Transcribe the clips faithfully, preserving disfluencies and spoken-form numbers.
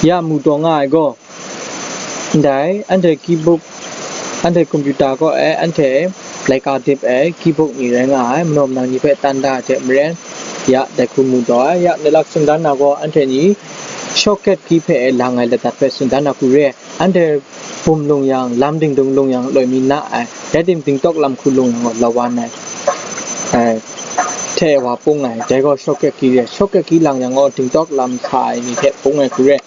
Ya mu taw nga ai gaw, ndai anhte keybook, anhte computer kaw e anhte laika dip ai keybook ni rai nga ai, manaw manang ni hpe tan da ai hte maren, ya dai hku mu taw ai. Ya, nilak tsun dan na gaw, anhte ni shortcut key hpe e lang ai ladat hpe tsun dan na hku re ai. Anhte bum lung yang, lam dingdung lung yang, loi mi na ai, rai tim, dingtawk lam hku lung yang gaw, lawan ai, ai, hte wa pung ai, dai gaw shortcut key re ai. Shortcut key lang yang gaw, dingtawk lam sa ai ni hte pung ai hku re ai.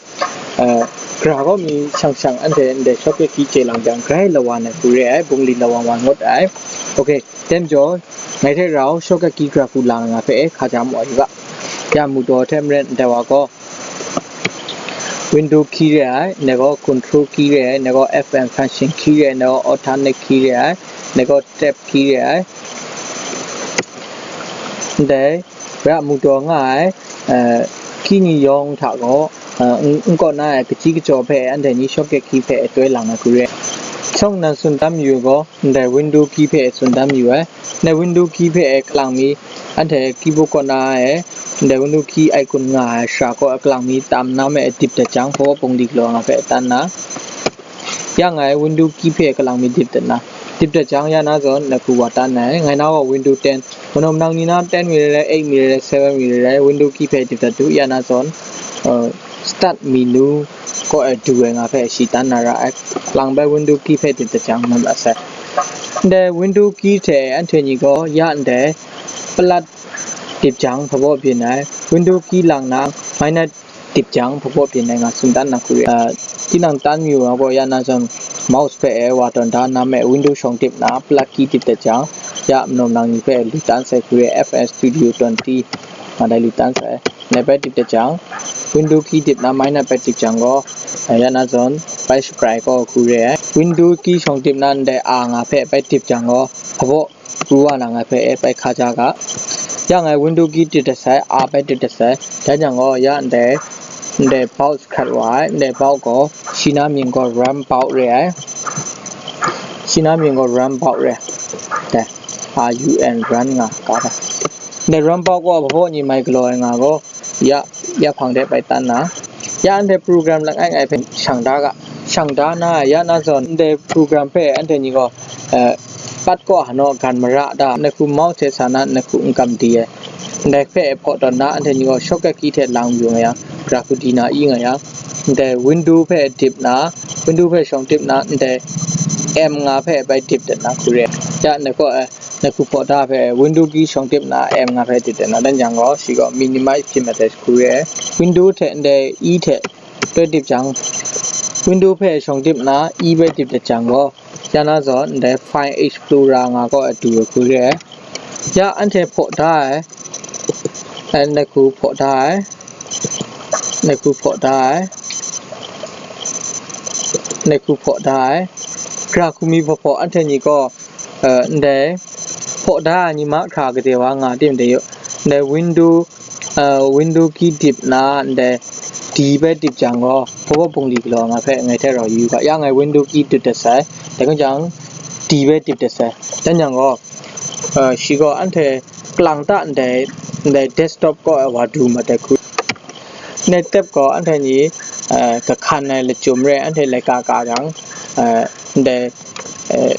Gara gaw mi shang shang anhte ndai shortcut key chye lang jang, grai lawan ai hku re ai, bungli lawan wan ngut ai. Ok, tem jaw, ngai hte rau shortcut key gara hku lang nga hpe e hka ja mu ai yu ga. Ya mu taw hte maren ndai wa gaw, window key re ai, ndai gaw control key re ai, ndai gaw F M function key re ai, ndai gaw alternate key re ai, ndai gaw tab key re ai. Ndai, ra mu taw nga ai, eh, key ni yawng hta gaw, eh, n-, n kaw na ai, kachyi kachyaw hpe anhte ni shortcut key hpe e toi lang ai hku re ai. Shawng nnan tsun tam yu gaw, ndai window key hpe e tsun tam yu ai. Ndai window key hpe e kalang mi, anhte keyboard kaw na e, ndai window key icon nga ai shara kaw e kalang mi tam na me e dip dat jang, hpaw bungli galaw nga hpe tan na. Ya ngai window key hpe kalang mi dip dat na. Dip dat jang, ya na zawn, ngai hku wa tan ai. Ngai na gaw window ten. Manaw manang ni na ten mi rai rai, eight mi rai rai, seven mi rai rai, window key hpe dip dat du, ya na zawn, uh, start menu kaw e du ai nga hpe shi tan na ra ai. Lang bai window key hpe dip dat jang, nam asai. Ndai window key hte anhte ni gaw ya ndai palat dip jang, hpabaw byin ai. Window key lang na, minus dip jang, hpabaw byin ai nga tsun dan na hku re ai. Ah, tinang tan mayu ai gaw, ya na zawn, mouse hpe e wa tawn da na me, window shawng dip na, palat key dip dat jang, ya manaw manang ni hpe lu tan sai hku re ai, F L Studio twenty, nga dai lu tan sai. Ndai bai dip dat jang, window key dip na, minus bai dip jang gaw, ah, ya na zawn, bai shaprai kaw hku re ai. Window key shawng dip na, ndai a nga hpe bai dip jang gaw, hpabaw pru wa na ngai hpe e bai hka ja ga. Ya ngai window key dip dat sai, a bai dip dat sai. Dan yang gaw, ya ndai, ndai bout hkrat wa ai, ndai bout gaw, shi na mying gaw run bout re ai. Shi na mying gaw run bout re ai. Dai, R U N, run nga ga dai. Ndai run bout gaw, hpabaw ni mai galaw ai nga gaw, ya, ya hpang de bai tan na. Ya anhte program langai ngai hpe shang da ga, shang da na, ya na zawn, ndai program hpe anhte ni gaw, eh, pat kaw hanaw gan mara da, ngai hku mouse hte sa na, ngai hku n kam di ai. Ndai hpe hpaw tawn na, anhte ni gaw shortcut key hte lang yu nga yang, gara hku di na i nga yang, ndai window hpe dip na, window hpe shawng dip na, ndai M nga hpe bai dip dat na hku re ai. Ya, ngai gaw, eh, ngai hku hpaw da hpe window key shawng dip na, M nga hpe dip dat na, dan yang gaw, shi gaw minimize hpyi mat ai hku re ai. Window hte ndai E hte bai dip jang, window hpe shawng dip na, E bai dip dat jang gaw, ya na zawn, ndai File Explorer nga kaw e du ai hku re ai. Ya anhte hpaw da ai, eh, ngai hku hpaw da ai, ngai hku hpaw da ai, ngai hku hpaw da ai, gara hku mi hpaw hpaw anhte ni gaw, eh, ndai hpaw da ai ni mahkra gade wa nga tim de yu, ndai window, eh, window key dip na, ndai D bai dip jang gaw, hpabaw bungli galaw nga hpe ngai hte rau yu ga, ya ngai window key dip dat sai, dai hku jang, D bai dip dat sai, dan yang gaw, eh, shi gaw anhte kalang ta ndai, ndai desktop kaw e wa du mat ai hku. Ndai tab gaw anhte ni, eh, kahkan ai lachyum re, anhte laika ka jang, eh, ndai, eh,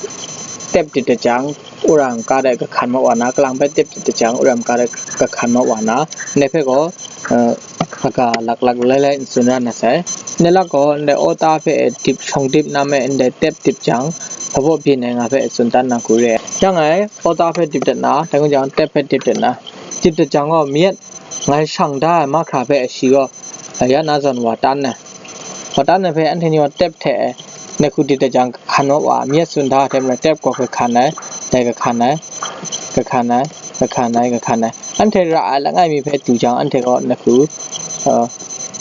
tab dip dat jang, wora n ka dai kahkan mat wa na, kalang bai tab dip dat jang, wora n ka dai kahkan mat wa na, ndai hpe gaw, eh, kaga laklak lailai n tsun ra na sai. Ndai lak gaw, ndai author hpe dip, shawng dip na me, ndai tab dip jang, hpabaw byin ai nga hpe tsun dan na hku re ai. Ya ngai author hpe dip dat na, dai hku jang tab hpe dip dat na, dip dat jang gaw, myit ngai shang da ai mahkra hpe shi gaw, ya na zawn wa tan ai. Wa tan ai hpe anhte ni gaw tab hte ngai hku dip dat jang, kahkan mat wa, myit tsun da hte maren tab gaw kahkan ai, dai kahkan ai, kahkan ai, kahkan ai, kahkan ai. Anhte ra ai langai mi hpe du jang, anhte gaw ngai hku, uh,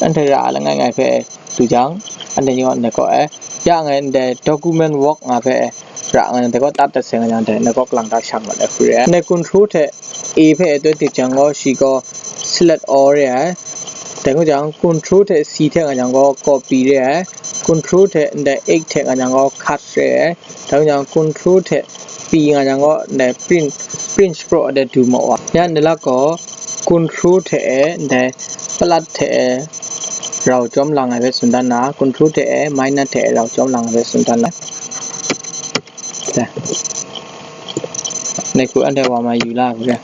anhte ra ai langai ngai hpe du jang, anhte ni gaw ngai kaw e, ya ngai ndai document work nga hpe ra nga, ndai gaw tat dat sai nga jang, ndai ngai gaw kalang ta shang mat ai hku re ai. Ndai control hte A hpe e bai dip jang gaw, shi gaw select all re ai. Dai hku jang, control hte C hte nga jang gaw copy re ai. Control hte ndai X hte nga jang gaw cut re ai. Dai hku jang, control hte P nga jang gaw, ndai print, print shapraw de du mat wa. Ya ndai lak gaw, control hte e, ndai palat hte e, rau chyawm lang ai hpe tsun dan na, control hte e, minus hte e rau chyawm lang ai hpe tsun dan na. Dai. Dai hku anhte wa mai yu la hku re.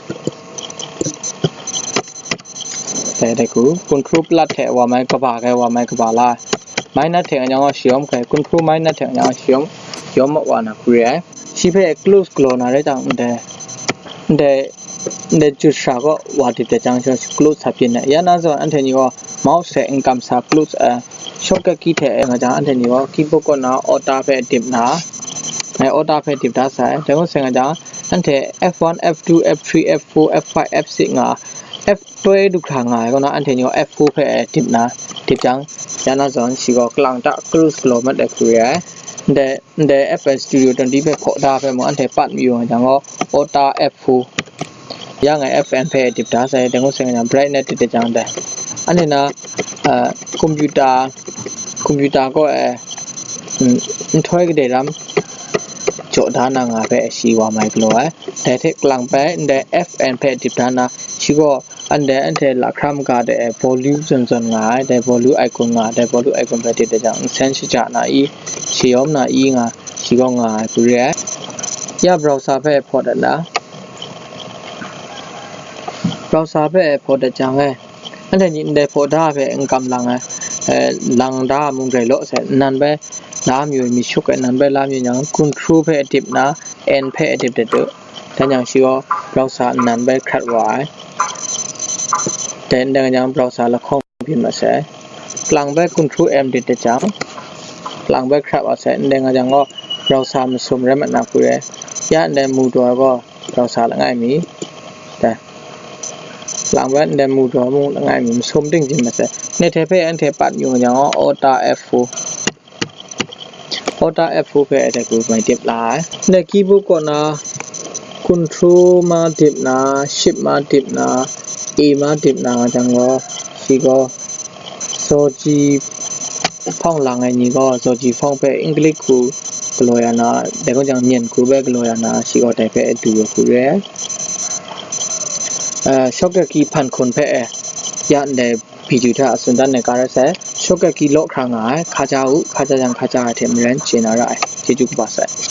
Dai, dai hku, control plus hte wa mai kaba hkai, wa mai kaba la ai. Minus hte nga jang gaw shayawm hkai, control minus hte nga jang gaw shayawm, shayawm wa na hku re ai. Shi hpe close galaw na rai jang, ndai, ndai, ndai jut shara kaw wa dip dat jang, close sa byin ai. Ya na zawn anhte ni gaw mouse hte n kam sa close ai. Shortcut key hte nga jang, anhte ni gaw keyboard kaw na Alt hpe dip na, ngai Alt hpe dip da sai. Dai ngut sai nga jang, anhte F one, F two, F three, F four, F five, F six nga, F toi du hkra nga ai kaw na, anhte ni gaw F four hpe dip na, dip jang, ya na zawn shi gaw kalang ta close galaw mat ai hku re ai. Ndai, ndai F L Studio twenty hpe hpaw da hpe mung, anhte pat mayu nga jang gaw, Alt F four. Ya ngai F N hpe dip da sai, dai ngut sai nga jang, brightness dip dat jang dai. Anhte na, ah, computer, computer kaw e, mm, nhtoi kadai ram jaw da na nga hpe shi wa mai galaw ai. Dai hte kalang bai, ndai F N hpe dip da na, shi gaw, ndai anhte lahkra maga de e volume zawn zawn nga ai, dai volume icon nga, dai volume icon hpe dip dat jang, nsen shaja na i, shayawm na i nga, shi gaw nga ai hku re ai. Ya browser hpe hpaw dat na, browser hpe hpaw dat jang e, anhte ni ndai hpaw da hpe n kam lang ai, eh, lang da mung rai law sai, nnan bai la mayu, mi shuk ai nnan bai la mayu yang, control hpe dip na, N hpe dip dat u. Dan jang shi gaw browser nnan bai hkrat wa ai. Dai ndai nga jang browser lahkawng byin mat sai. Kalang bai control M dip dat jang, kalang bai hkrat wa sai. Ndai nga jang gaw browser masum rai mat na hku re. Ya ndai mu daw gaw browser langai mi. Dai. Kalang bai ndai mu daw mung langai mi masum ting jin mat sai. Ngai hte hpe anhte pat yu nga jang gaw Alt F four. Alt F four hpe dai hku mai dip la ai. Ndai keyboard kaw na control ma dip na, shift ma dip na, A ma dip na nga jang gaw, shi gaw, zaw ji hpawng lang ai ni gaw, zaw ji hpawng hpe English hku galaw ya na, dai gaw jang myen hku hpe galaw ya na, shi gaw dai hpe du ai hku re ai. Eh, shortcut key hpan hkun hpe e, ya ndai video hta a tsun dan ai ga rai sai, shortcut key law hkra nga ai, hkaja u, hkaja jang hkaja ai hte maren chye na ra ai. Chyeju kaba sai.